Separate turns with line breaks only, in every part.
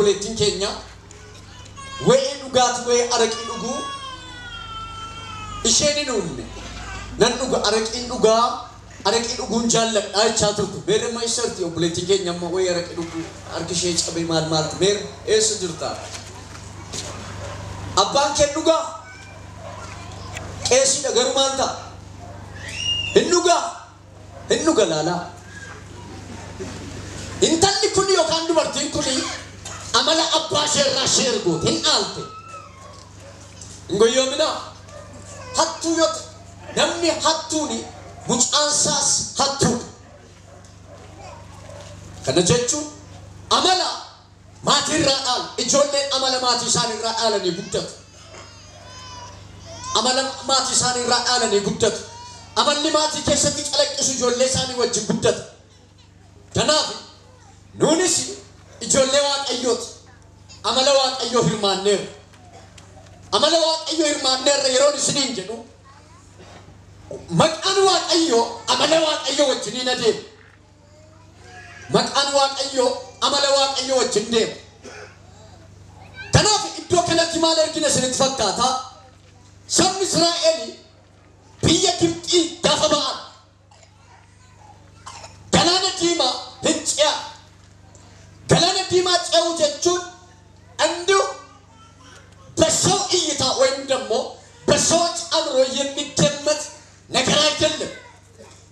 Obboleettiin keenya wa'ee dhugaatii wa'ee araqii dhuguu isheen hin uumne. Nan dhuga araqiin dhugaa araqii dhuguun jaalladha jechaa turte. Meerre ma eessarti obboleettiin keenya amma wa'ee araqii dhuguu harki ishee cabee maal maalti meerre eessa jirta? Abbaan kee dhugaa qeesiidha garuu maal ta'a? Hin dhugaa hin dhuga laalaa. Intalli kun yookaan dubartiin kun amala abbaa ishee irraa ishee ergoote hin dhaalte. Hin goyyoominaa. Hattuu yoo namni hattuuni mucaansaas hattuudha. Kana jechuun amala maatii irraa dhaala. Ijoolleen amala maatii isaanii irraa dhaalanii guddatu. Amala maatii isaanii irraa dhaalanii guddatu. Amalli maatii keessatti calaqqisu ijoollee isaanii wajjin guddata. Kanaaf nuunis ijoollee Waaqayyooti. Amala Waaqayyoo hirmaanneerra. Amala Waaqayyoo hirmaanneerra yeroon isiniin jedhu maqaan Waaqayyoo amala Waaqayyoo wajjiniin adeema. Maqaan Waaqayyoo amala Waaqayyoo wajjin deema. Kanaaf iddoo kanatti maal argina isinitti fakkaata? Sabni Israa'el biyya Gibxii gaafa ba'an galaana diimaa hin ce'a. Galaana diimaa ce'uu jechuun እንዲሁ በሰው እይታ ወይም ደግሞ በሰዎች አእምሮ የሚገመት ነገር አይደለም።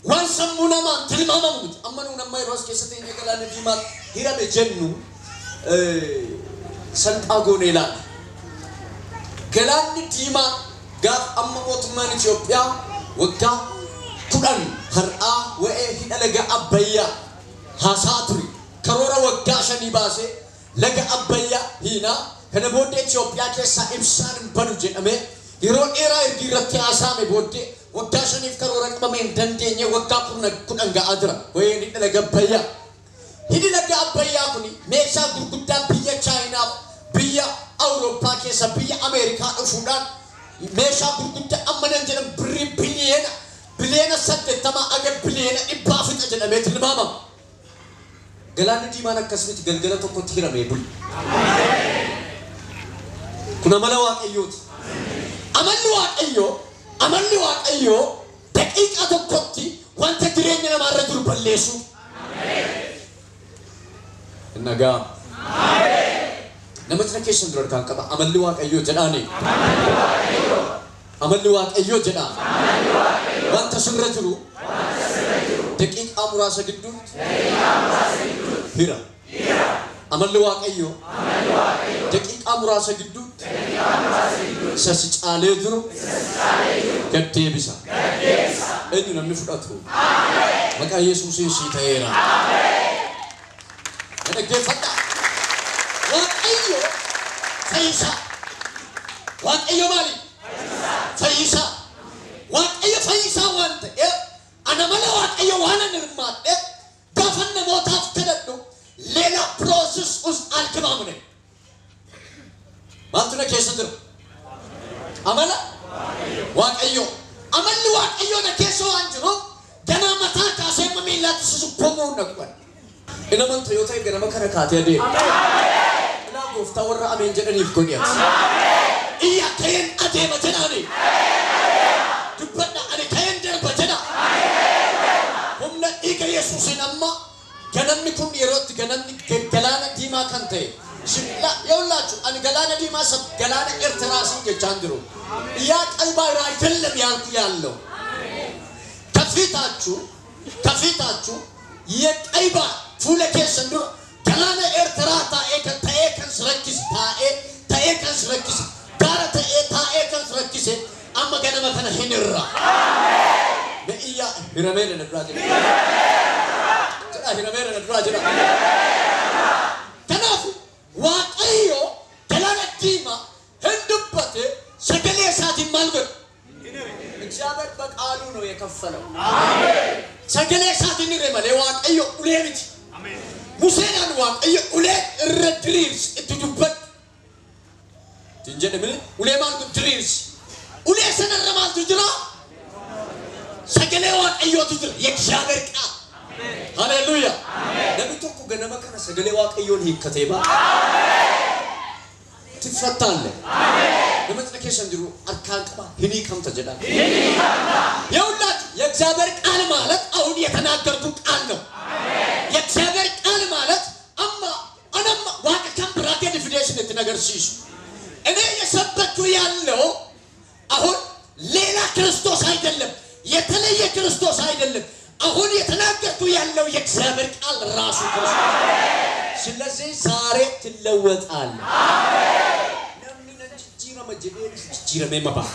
Waan sammuu namaan tilmaamamu miti. Amma nuun amma yeroo as keessa teenyee galaana diimaa hirame jennu salphaa goone ilaalla. Galaanni diimaa gaaf amma mootummaan Itoophiyaa waggaa 10 har'aa wa'ee hidha laga Abbayyaa haasaa ture. Karoora waggaa 5 baasee laga Abbayyaa hiinaa kana booddee Itoophiyaa keessaa ibsaan hin badu jedhamee yeroo dheeraa ergi irratti haasa'ame booddee waggaa 5 karoora qabamee hin dandeenye waggaa 10 ga'aa jira. Wa'ee hidha laga Abbayyaa. Hidhi laga Abbayyaa kun meeshaa gurguddaa biyya Chaayinaaf biyya Awurooppaa keessa biyya Ameerikaa dhufuudhaan meeshaa gurguddaa amma nan jedhan birrii biliyeena 80 aga biliyeena 100 fixa jedhamee tilmaamama. Galaanni diimaan akkas miti galgala tokkotti hiramee bule. Kun amala Waaqayyooti. Amalli Waaqayyoo daqiiqaa tokkotti wanta jireenya namaarra jiru balleessu. Nagaa. Namatti na keessan dura harkaan qaba. Amalli Waaqayyoo jedhaani. Amalli Waaqayyoo jedhaa. Wanta sirra jiru daqiiqaa muraasa gidduutti hira. Amalli Waaqayyoo daqiiqaa muraasa gidduutti isa si caalee jiru gad deebisa. Eenyu namni fudhatu? Maqaa Yesuusiin sii ta'eera. Na dhaggeeffadhaa. Waaqayyo fayyisaa. Waaqayyo maali? Fayyisaa. Waaqayyo fayyisaa waan ta'eef ana mala Waaqayyo waan ani hirmaadheef gaafa namootaaf kadhadhu ሌላ process ውስጥ አልገባም እኔ። Maaltu na keessa jira? Amala Waaqayyo. Amalli Waaqayyo na keessa waan jiruuf ganaa mataa kaasee amma miillaatti susukkoomuu hin dhaqu. Inni amanta yoo ta'e ganama kana kaatee adeema. Ilaa gooftaa warra ameen jedhaniif godhi ati. Iyya ka'een adeema jedhaani. Dubbadha ani ka'een darba jedha. Humna dhiiga Yesuusiin amma ganamni kun yerootti ganamni galaana diimaa kan ta'e. ይኸውላችሁ ani galaana diimaa ሰብ galaana ኤርትራ ሲል jechaan jiru. ያ ቀይ ባህር አይደለም ያልኩ ያለው ከፊታችሁ የቀይ ባህር fuula keessan dura galaana Eertiraa taa'ee kan ta'ee kan si rakkise taa'ee ta'ee kan si rakkise gaara ta'ee taa'ee kan si rakkise amma ganama kana hin irra. Me'iyyaa hirameera na duraa jedha. Jedha hirameera na duraa jedha. Kanaaf Waaqayyo galaana diimaa hin dubbate sagalee isaatiin maal godhe? እግዚአብሔር በቃሉ ነው የከፈለው። Sagalee isaatiin irre malee Waaqayyo ulee miti. Museedhaan Waaqayyo ulee irra diriirsi itti dubbadhu. Ittiin jedhe mini ulee maal godhu diriirsi. Ulee sanarra maaltu jira? Sagalee Waaqayyootu jira. የእግዚአብሔር ቃል. Haleluuyaa. Namni tokko ganama kana sagalee Waaqayyoon hiikkatee ba'a. ትፈታለህ። Nama cina keessan jiru harkaan qaba hin hiikamta jedha። ይኸውላችሁ የእግዚአብሔር ቃል ማለት አሁን የተናገርኩት ቃል ነው። የእግዚአብሔር ቃል ማለት amma anamma Waaqa kan biraa definition itti agarsiisu እኔ የሰበኩ ያለው አሁን ሌላ ክርስቶስ አይደለም፣ የተለየ ክርስቶስ አይደለም። አሁን የተናገርኩ ያለው የእግዚአብሔር ቃል ራሱ ክርስቶስ። ስለዚህ ዛሬ ትለወጣለህ። Namni nan jijjiirama jedhee dhufu jijjiiramee ma ba'a.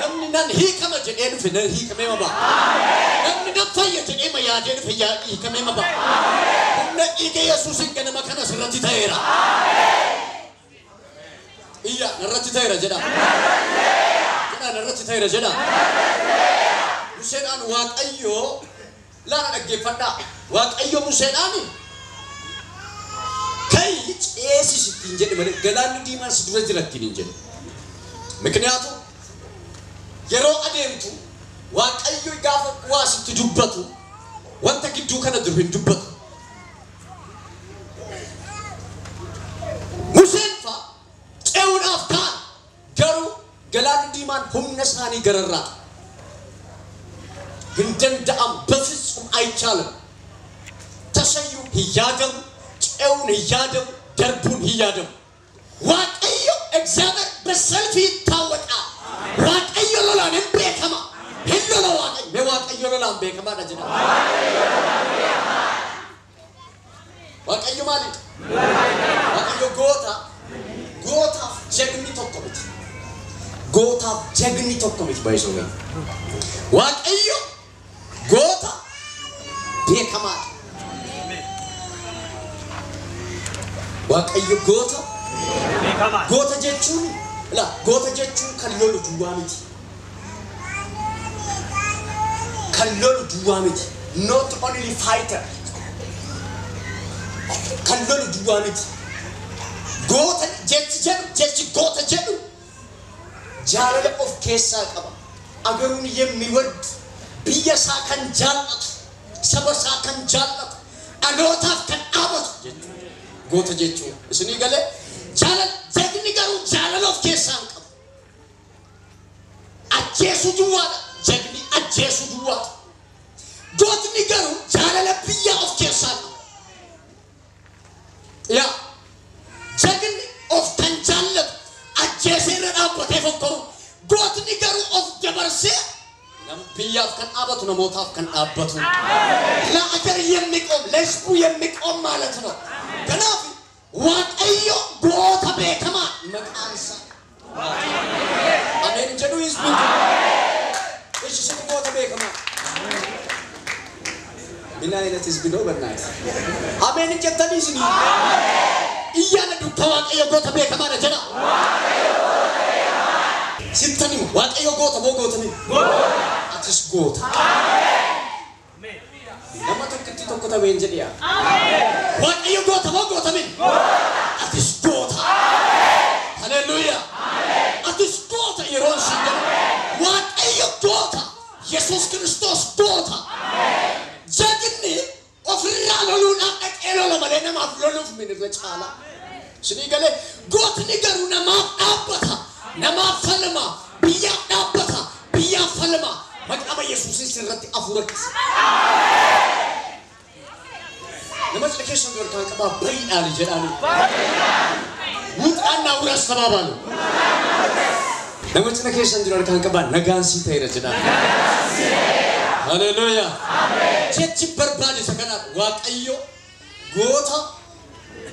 Namni nan hiikama jedhee dhufe nan hiikamee ma ba'a. Namni nan fayya jedhee ma yaadee dhufe hiikamee ma ba'a. Humna dhiiga Yesuusin ganama kana sirratti ta'eera. Iyya narratti ta'eera jedha. Jedha narratti ta'eera jedha. Museedhaan Waaqayyoo laana dhaggeeffadhaa. Waaqayyo Museedhaan ka'i ceesisi ittiin jedhe malee galaanni diimaan si dura jira ittiin hin jedhe. ምክንያቱም yeroo adeemtu Waaqayyo gaafa waa sitti dubbatu wanta gidduu kana jiru hin dubbatu. Museen fa'a ce'uudhaaf ka'an garuu galaanni diimaan humna isaanii gararraa hin danda'amu በፍጹም አይቻልም። Tasayyuu hin yaadamu, ce'uun hin yaadamu, darbuun hin yaadamu. Waaqayyo እግዚአብሔር በሰልፍ ይታወቃል። Waaqayyo lolaan hin beekama. Hin lola Waaqayyo. Mee Waaqayyo lolaan beekamaadha jedha. Waaqayyo maalidha? Waaqayyo goota. Gootaaf jagni tokko miti. Gootaaf jagni tokko miti baay'isoo gani. Waaqayyo goota beekamaadha. Waaqayyo goota goota jechuun la goota jechuun kan lolu duwwaa miti. Kan lolu duwwaa miti. Not only fighter. Kan lolu duwwaa miti. Goota jechi jedhu jechi goota jedhu jaalala of keessaa qaba. አገሩን የሚወድ biyya isaa kan jaallatu saba isaa kan jaallatu dhalootaaf kan dhaabatu jechuudha. Goota jechuudha. Isinii galee jaalala jagni garuu jaalala of keessaa hin qabu. Ajjeesuu duwwaadha. Jagni ajjeesuu duwwaadha. Gootni garuu jaalala biyyaa of keessaa qaba. Yaa jagni of kan jaallatu ajjeesee irra dhaabbatee fokkoru. Gootni garuu of dabarsee biyyaaf kan dhaabatu namootaaf kan dhaabbatu ለአገር የሚቆም ለህዝቡ የሚቆም ማለት ነው። Kanaaf Waaqayyo goota beekamaa maqaan isaa Ameen jedhu ህዝቡ እሺ ስሙ goota beekamaa ምን አይነት ህዝብ ነው? በእናትህ አሜን jettanii isinii iyyaana dukka Waaqayyo goota beekamaadha jedha. Sittan himu Waaqayyo goota moo goota miti? Atis goota. Nama tokkitti tokko ta'een jedhiya. Waaqayyo goota moo goota miti? Atis goota. Haleluuyaa. Atis goota yeroon siin jedhu. Waaqayyo goota. Yesuus Kiristoos goota. Jagni ofirraa loluudhaaf dhaqee lola malee namaaf loluuf min irra caala. Isinii galee gootni garuu namaaf dhaabbata. Namaaf falma. Biyyaaf dhaabbata. Biyyaaf falma. Maqaa Yesuusin sirratti hafuura kisa. Nama cina keessan dura kan qabaa bayiidhaani jedhaani. ውጣና ውረስ ተባባሉ። Nama cina keessan jiru harkaan qabaa nagaan sii ta'eera jedhaan. Haleluuyaa. Jechi barbaade isa kanaaf Waaqayyo goota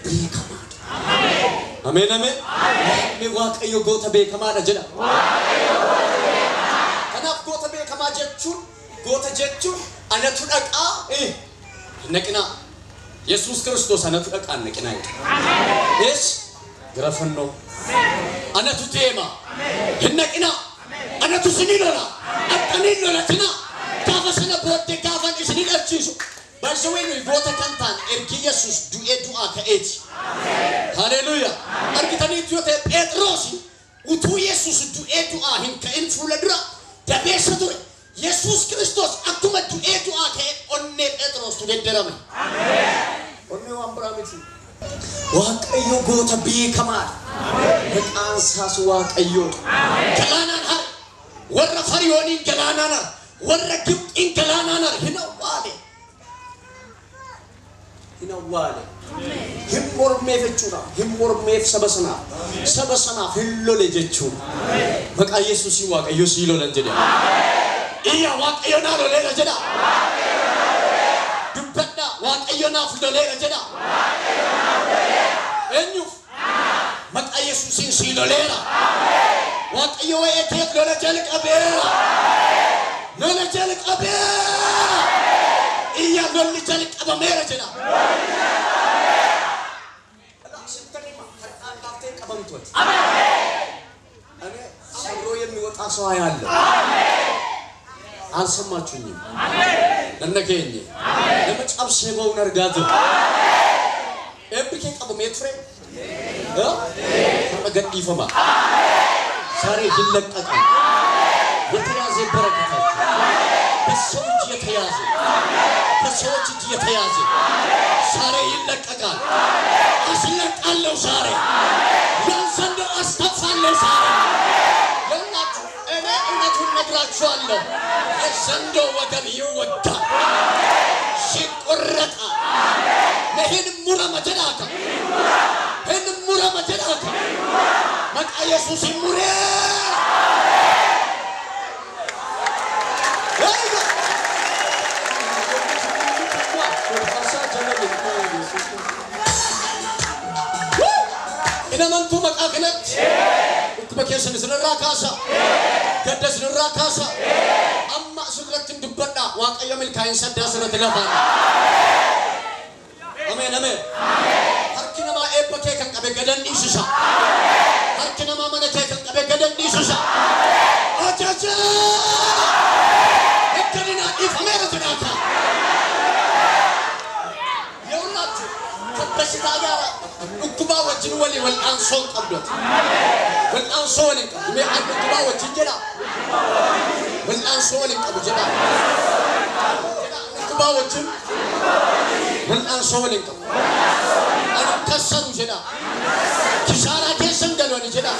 beekamaadha. Ameen ameen. Mee Waaqayyo goota beekamaadha jedha. Kanaaf goota beekamaa jechuun goota jechuun anatu dhaqaa hin naqinaa. Yesuus Kiristoos anatu dhaqaa hin naqinaa jedha. Ees gara fannoo. Anatu deema. Hin naqinaa. Anatu isinii lola. Dhaqxanii hin lolatinaa. Gaafa sana booddee gaafan isinii dhabsiisu. Baay'isawee nuyi goota kan ta'an ergi Yesuus du'ee du'aa ka'eeti. Haleluuyaa. Argitaniitu yoo ta'e Phexros utuu Yesuus du'ee du'aa hin ka'in fuula dura dabeessa ture. Yesuus Kiristoos akkuma du'ee du'aa ka'e onnee Phexrostu geddarame. Onnee waan biraa miti. Waaqayyo goota beekamaadha. Maqaan isaas Waaqayyoodha. Galaanaan hare. Warra Fariyooniin galaanaan hare. Warra Gibxiin galaanaan hare. Hin awwaale. Hin awwaale. Hin mormeef jechuudha. Hin mormeef saba sanaaf. Saba sanaaf hin lole jechuudha. Maqaa Yesuusii Waaqayyo sii lolan jedhe. Iyya Waaqayyo naa loleera jedha. Dubbadhaa Waaqayyo naaf loleera jedha. Eenyuuf? Maqaa Yesuusiin sii loleera. Waaqayyo waa'ee keef lola jalqabeera. Lola jalqabeera. Iyya lolli jalqabameera jedha. እኔ ሰብሮ የሚወጣ ሰው አያለሁ። አልሰማችሁኝም? ለነገኘ ለመጫብሴ በውን እርጋት ኤብኬ ቀበሜ ቱሬ ገዲፈማ ዛሬ ይለቀቃል። የተያዘ በረከታችሁ በሰው እጅ የተያዘ በሰዎች እጅ የተያዘ ዛሬ ይለቀቃል። አስለቃለሁ ዛሬ ያን ዘንዶ አስተፋለሁ ዛሬ። የላችሁ እኔ እውነቱን ነግራችኋለሁ። የዘንዶ ወገብ ይወጋል፣ ይቆረጣል። ይህን ሙረመ ጀዳካ ይህን ሙረመ ጀዳካ መቃ ኢየሱስ ሙሬ Inamantuu maqaa kanatti dhukkuba keessan isinirraa kaasa. Gadda isinirraa kaasa. Amma asirratti hin dubbadhaa. Waaqayyo milkaa'insa addaa asirratti lafaan. Ameen ameen. Harki namaa eebba kee kan qabe gadan dhiisisa. Harki namaa mana kee kan qabe gadan dhiisisa. Ajaja! Ekkaninaa dhiifameera jedhaaka. Yehullaችሁ ከበሽታ ጋር dhukkubaa wajjin walii wal'aansoo hin qabdu ati. Wal'aansoo waliin qabdu. Mee ani dhukkubaa wajjin jedha. Wal'aansoo waliin qabu jedha. Jedha dhukkubaa wajjin wal'aansoo waliin qabu. Ani kassaru jedha. Kisaaraa keessan galu ani jedha.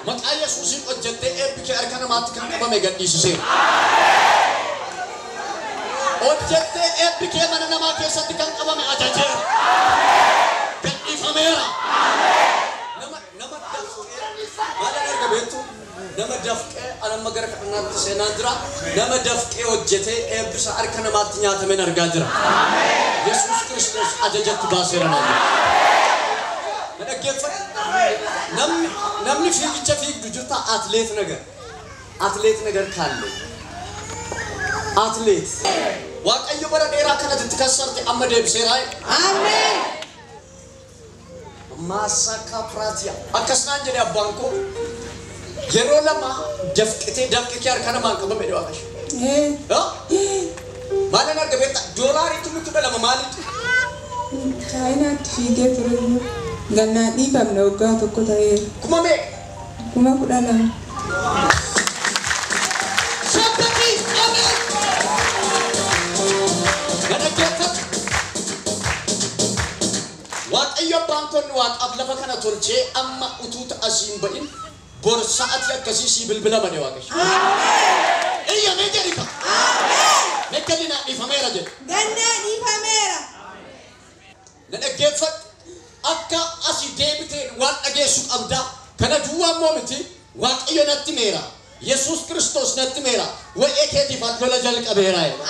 Maqaa Yesuusiin hojjettee eebbi kee harka namaatti kan qabame gadhiisiseera. Hojjettee eebbi kee mana namaa keessatti kan qabame ajajeera. Gadhiifameera. Nama nama dafqee maalan erga beektu nama dafqee anamma gara kadhannaatti seenaa jira. Nama dafqee hojjetee eebbisa harka namaatti nyaatameen argaa jira. Yesuus Kiristoos ajajatti baaseera naan jedha. Na dhaggeeffadhu. Namni namni fiigicha fiigdu jirta atleet ነገር atleet ነገር ካለ atleet Waaqayyo bara dheeraa kanatti itti kassarte amma deebiseera.
Ameen.
Maasakaa Piraatiya. Akkas naan jedhe abbaan koo yeroo lama dafqitee dafqi kee harka namaan qabame jedhe Waaqayyo. Maalan arga beektaa doolaarii 12,000 maalitu?
Chaayinaatti fiigee ture. Gannaan dhiifamne waggaa tokko ta'eera.
Kuma meeqa?
12,000.
Sabbatii ameen. Na dhaggeeffadhu. Waaqayyo abbaan koo inni waaqaaf lafa kana tolchee amma utuu asii hin ba'in bor sa'atii akkasii sii bilbila mane Waaqayyo. Iyya mee jedhi ka. Mee gallinaa dhiifameera jedhe.
Gannaa dhiifameera.
Na dhaggeeffadhu. Akka asii deebiteen waan dhageessu qabdaa. Kana duwwaa immoo miti Waaqayyo natti meera. Yesuus Kiristoos natti meera. Wa'ee keetiif an lola jalqabeera jedhe.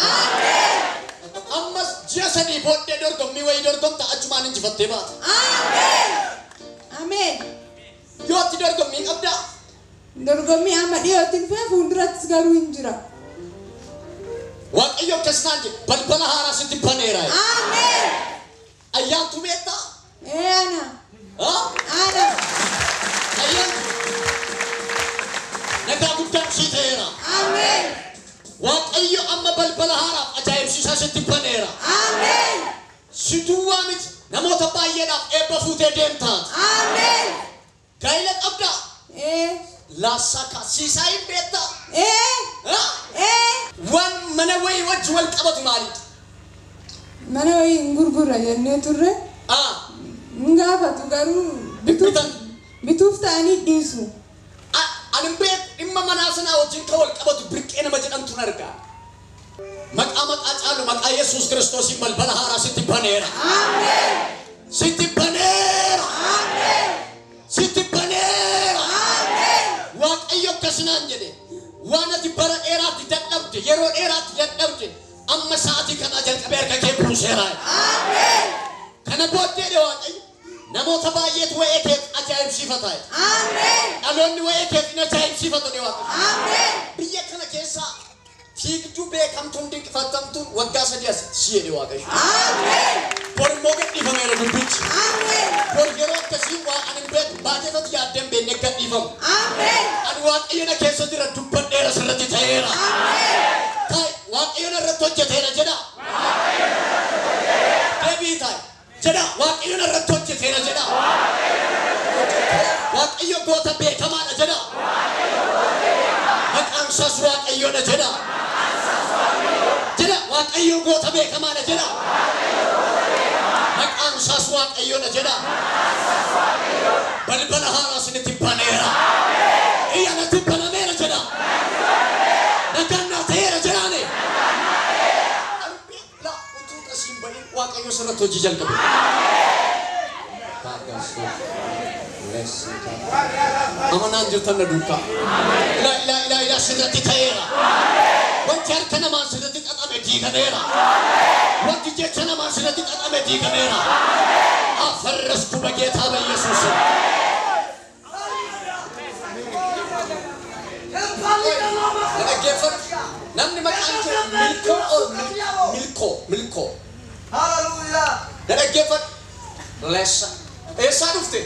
Ammas ji'a 3 booddee dorgommii wayii dorgomta achumaan injifattee baata.
Ameen. Ameen.
Dhiyootti dorgommii qabdaa?
Dorgommii amma dhiyootti dhufee fuuldurattis garuu hin jira.
Waaqayyo akkas naan jedhe balbala haaraa sitti baneera jedhe.
Ameen.
Ayyaantu beektaa?
Ee ana. Ana.
Ayyaantu. Nagaa guddaan sii ta'eera.
Ameen.
Waaqayyo amma balbala haaraaf ajaa'ibsiisaa sitti baneera.
Ameen.
Si duwwaa miti namoota baay'eedhaaf eebba fuutee deemtaati.
Ameen.
Gaa'ila qabdaa?
Ee.
Laassakaa siisaa hin beektaa?
Ee. Ee.
Waan mana wayii wajji wal qabatu maalidha?
Mana wayii hin gurgurra jennee turre. Hin gaafatu garuu bituuf ta'anii dhiisu.
Ani beeku dhimma manaa sanaa wajjin kan wal qabatu birqee nama jedhamtuun argaa. Maqaa maqaa caalu maqaa Yesuus Kiristoosiin balbala haaraa sitti baneera. Sitti baneera. Sitti baneera. Waaqayyo akkasinaan jedhe waan ati bara dheeraatti dadhabde yeroo dheeraatti dadhabde amma sa'aatii kanaa jalqabee harka kee buuseera. Kana booddee Waaqayyo namoota baay'eetu wa'ee keef ajaa'ibsiifata. Dhaloonni wa'ee keef hin ajaa'ibsiifatu ni Waaqayyo. Biyya kana keessa fiigduu beekamtuun dinqifatamtuun waggaa 3 as si'edhe Waaqayyo. Bor immoo gadhiifameera dubbichi. Bor yeroo akkasii waa ani hin beeku baajetatti yaaddee hin beekne gadhiifamu. Ani Waaqayyo na keessa jira dubbadheera sirratti ta'eera. Taa'i Waaqayyo na irratti hojjeteera jedha. Deebii taa'i jedha Waaqayyo na irratti hojjeteera jedha. Waaqayyo goota beekamaadha jedha. Maqaan isaas Waaqayyoodha jedha. Jedha Waaqayyo goota beekamaadha jedha. Maqaan isaas Waaqayyoodha jedha. Balbala haaraa isinitti baneera. Iyya natti banameera jedha. Nagaan naa ta'eera jedhaani. La utuu qasiin bahin Waaqayyo sirratti hojii jalqabe. Amanaan jirtan na duukaa. Ila ila ila ila sirratti ta'eera. Wanti harka namaan sirratti xaxame diigameera. Wanti jecha namaan sirratti xaxame diigameera. አፈረስኩ በጌታ በኢየሱስ ስም። Namni maqaan kee Milkoo or Milkoo Milkoo.
Hallelujah.
Na dhaggeeffadhu. Leessa. Eessaa dhufte?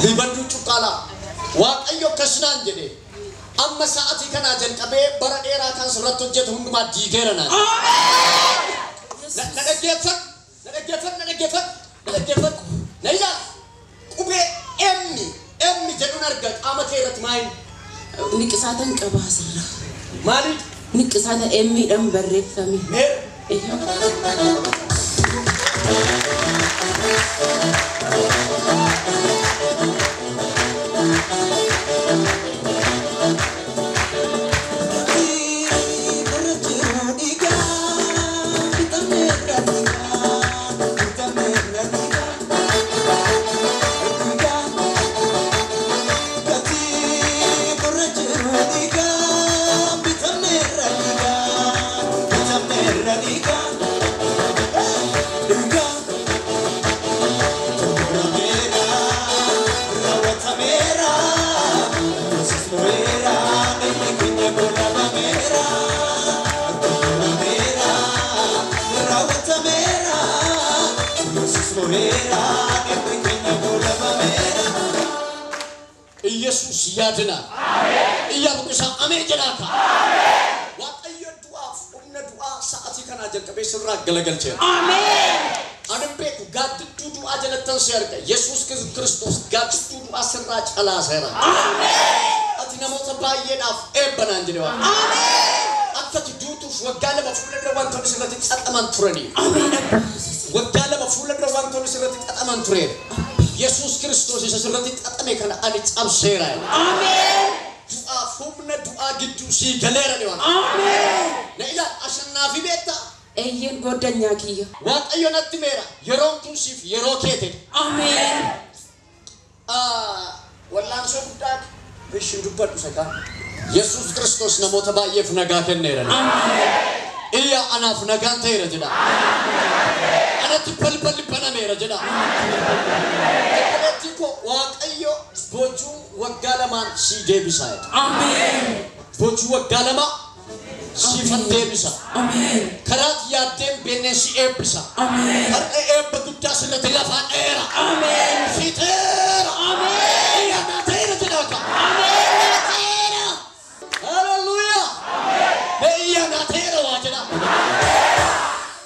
Libanduu cuqqaalaa. Waaqayyo akkasinaan jedhe amma sa'aatii kanaa jalqabee bara dheeraa kan sirratti hojjetu hundumaa diigeera naan. Na dhaggeeffadhu. Na dhaggeeffadhu. Na dhaggeeffadhu. Na dhaggeeffadhu. Na ilaali. Qubee M M jedhuun arga qaama kee irratti maali?
Niqisaatan qaba asirra.
Maaliidha?
Niqisaata M'dhaan barreeffame.
Mee? ኢየሱስ ያድናል። እያብቁሳ አሜን ጀዳካ Waaqayyo du'aaf humna du'aa sa'aatii kanaa jalqabee sirraa galagalcheera.
Ameen.
Ani beeku gaaddidduu du'aa jalattan si arga. Yesuus Kiristoos gaaddidduu du'aa sirraa calaaseera.
Ameen.
Ati namoota baay'eedhaaf eebba naan jedhe Waaqayyo.
Ameen.
Akka ati duutuuf waggaa 2 fuula dura wantoonni sirratti xaxaman turanii.
Ameen.
Waggaa 2 fuula dura wantoonni sirratti xaxaman tureera. Yesuus Kiristoos isa sirratti xaxame kana ani cabseera.
Ameen.
Du'aaf humna du'aa gidduu sii galeera ni Waaqayyo.
Ameen.
Na ilaali ashannaafi beektaa?
Eeyyeen goddanyaa kiyya.
Waaqayyo natti meera yeroon kun siif yeroo keete.
Ameen.
Wallaansoo guddaa ishin dubbadhu sakaa. Yesuus Kiristoos namoota baay'eef nagaa kenneera.
Ameen.
Iyya anaaf nagaan ta'eera jedha. Anatti balballi banameera jedha. Obboleettii koo Waaqayyo boojuu waggaa 2 sii deebisa.
Ameen.
Boojuu waggaa 2 siifan deebisa.
Ameen.
Karaatti yaaddeen beenneen si eebbisa.
Ameen.
Har'a eebba guddaa sirratti lafaan dheera.
Ameen.
Fiixeera.
Ameen.
Iyya naa ta'eera jedha akka.
Ameen. Naa ta'eera.
Hallelujah. Mee iyya naa ta'eera waa jedha.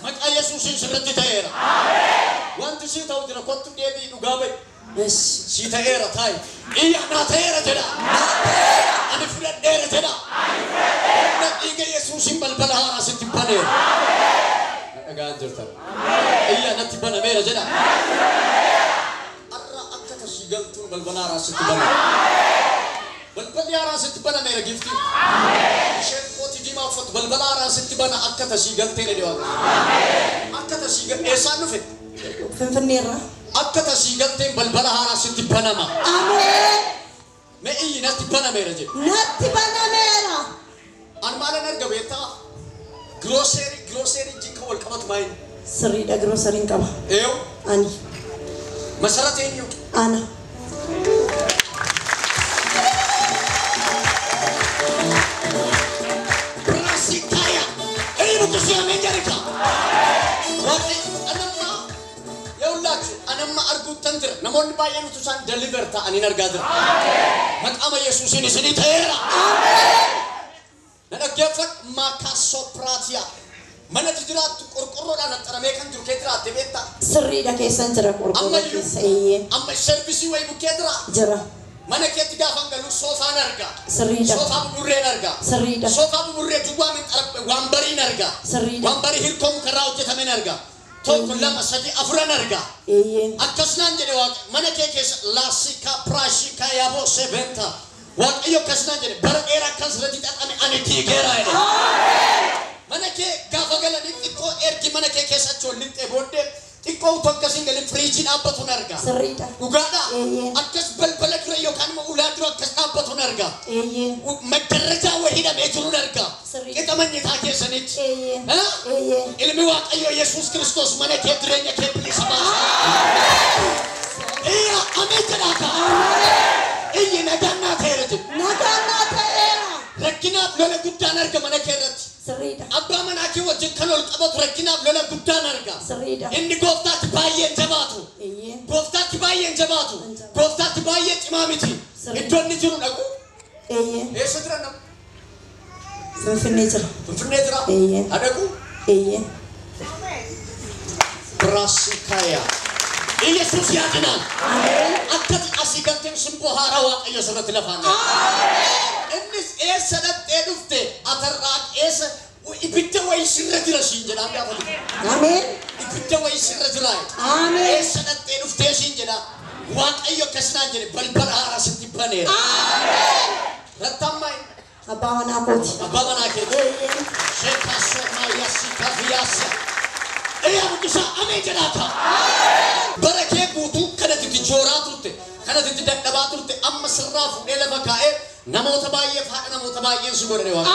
Maqaa Yesuusiin sirratti ta'eera. Wanti sii ta'u jira kottu deebii dhugaa ba'i. Sii ta'eera taa'i. Iyya naa ta'eera jedha. Ani fudhadheera jedha. Humna dhiiga Yesuusiin balbala haaraa sitti baneera. jirtan. Iyya natti banameera jedha. Har'a akka tasii galtuun balbala haaraa sitti banama. Balballi haaraa sitti banameera gifti. Isheen kootii diimaa uffatu balbala haaraa sitti bana akka tasii galtee jedhe Waaqayyo. Akka tasii galte eessaan dhufe?
Finfinneerra.
Akka tasii galteen balbala haaraa sitti banama.
Ameen.
Mee iyyi natti banameera jedhe.
Natti banameera.
An maalan arga beektaa? Girooserii wajjin kan wal qabatu maayini?
Sirriidha giroosariin qaba.
Eeyo
Ani.
masarata eenyu?
Ana.
Brasikaya. Eenyu kusi ameen jedhika. Waaqni anamma የሁላችሁ anamma arguuttan jira. Namoonni baay'een utuu isaan deliver ta'aniin argaa jira. Maqaama Yesuusiin isinii ta'eera. Na dhaggeeffadhu maakaasoopiraatiyaa. Manatti jiraattu qorqorroodhaan axxaramee kan jiru kee jiraatte beektaa?
Sirriidha keessan jira qorqorroo
Ammayyuu
keessa eeyyee.
amma serviisii wayii bukkee jira.
Jira.
Mana keetti gaafa galu soofaan arga.
Sirriidha.
Soofaa buburreen arga.
Sirriidha.
Soofaa buburree duwwaa min waanbariin arga.
Sirriidha.
Waanbarii hirkoo mukarraa hojjetameen arga. Tokko lama sadi afuran arga.
Eeyyee.
Akkas naan jedhe Waaqa mana kee keessa laasika piraashika yaaboo sebenta. Waaqayyo akkas naan jedhe bara dheeraa akkas irratti xaxame ani diigeera jedhe. Mana kee gaafa galanii xiqqoo ergi mana kee keessa achi ol lixxee booddee xiqqoo utuu akkasiin galin firiijii dhaabbatuun arga.
Sirriidha.
Dhugaadha.
Eeyyee.
Akkas balbala dura yookaan immoo ulaa dura akkas dhaabbatuun arga.
Eeyyee.
Maggarrajaa wayii hidhamee jiruun arga.
Sirrii.
Qixa manyitaa keessanitti.
Eeyyee.
Ha?
Eeyyee.
Ilmi Waaqayyoo Yesuus Kiristoos mana kee jireenya kee bilisa baasa. Iyya ameen jedhaa ka'a. Iyyi nagaan naa ta'eera jedhu.
Nagaan naa ta'eera.
Rakkinaaf lola guddaan arga mana kee irratti.
Sirriidha.
Abbaa manaa kee wajjin kan ol qabatu rakkinaaf lola guddaan arga.
Sirriidha.
Inni gooftaatti baay'een jabaatu.
Eeyyee.
Gooftaatti baay'een jabaatu.
Jabaatu.
Gooftaatti baay'ee cimaa miti.
Sirrii.
Iddoo inni jiru dhaqu.
Eeyyee.
Eessa jira nama?
Finfinnee jira.
Finfinnee jira.
Eeyyee.
Adaqu.
Eeyyee.
Brasikaya. Iyesuus yaadinaan.
Ameen.
Akkati asii galteen simboo haaraa Waaqayyo sirratti lafaan. Innis eessa dhaqxee dhufte atarraa eessa ibidda wayii sirra jira siin jedhaan gaafatu.
Ameen.
Ibidda wayii sirra jira.
Ameen.
Eessa dhaqxee dhuftee siin jedha. Waaqayyo akkas naan jedhe balbala haaraa sitti baneera. Rattaan maal?
Abbaa manaa kooti.
Abbaa manaa keeti.
Eeyyee.
Sheekasoo yaasika fiyaasa. Iyyaa buqqisaa ameen jedhaa ta'a. Bara kee guutuu kanatti itti jooraa turte, kanatti itti dadhabaa turte, amma sirraa fuudhee lafa kaa'ee namoota baay'eef haadha namoota baay'een si godhane Waaqa.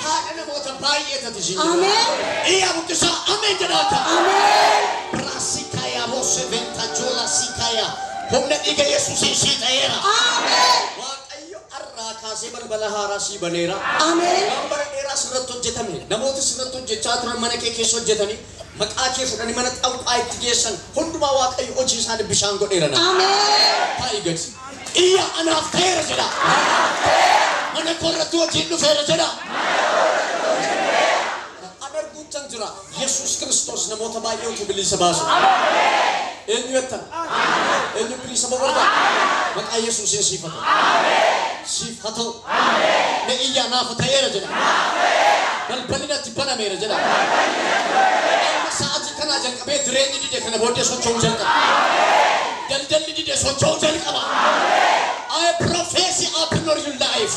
Haadha namoota baay'ee tati siin jedha.
Ameen.
Iyyaa buqqisaa ameen jedhaa ta'a.
Ameen.
Brasikaya boose ventajola sikaya. Humna dhiiga Yesuusiin sii ta'eera.
Ameen.
Waaqayyo har'aa kaasee balbala haaraa sii baneera.
Ameen.
Waan bara dheeraa sirratti hojjetame namoota sirratti hojjechaa turan mana kee keessa hojjetanii maqaa kee fudhanii mana xawqaa itti geessan hundumaa Waaqayyo hojii isaanii bishaan godheera nama.
Ameen.
Taa'i gadi. Iyya anaaf ta'eera jedha. Mana koo irratti hojiin dhufeera jedha. An arguuttan jira Yesuus Kiristoos namoota baay'ee utuu bilisa baasu. Eenyu jettan? Eenyu bilisa barbaada? Maqaa Yesuusiin siif haa ta'u. Siif haa ta'u. Mee iyya anaaf ta'eera jedha. Balballi natti banameera jedha. Amma sa'aatii kanaa jalqabee jireenyi dide kana booddee socho'uu jalqaba. Daldalli dide socho'uu jalqaba. I prophesy upon your life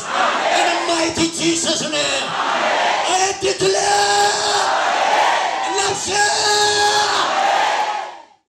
in the mighty Jesus' name.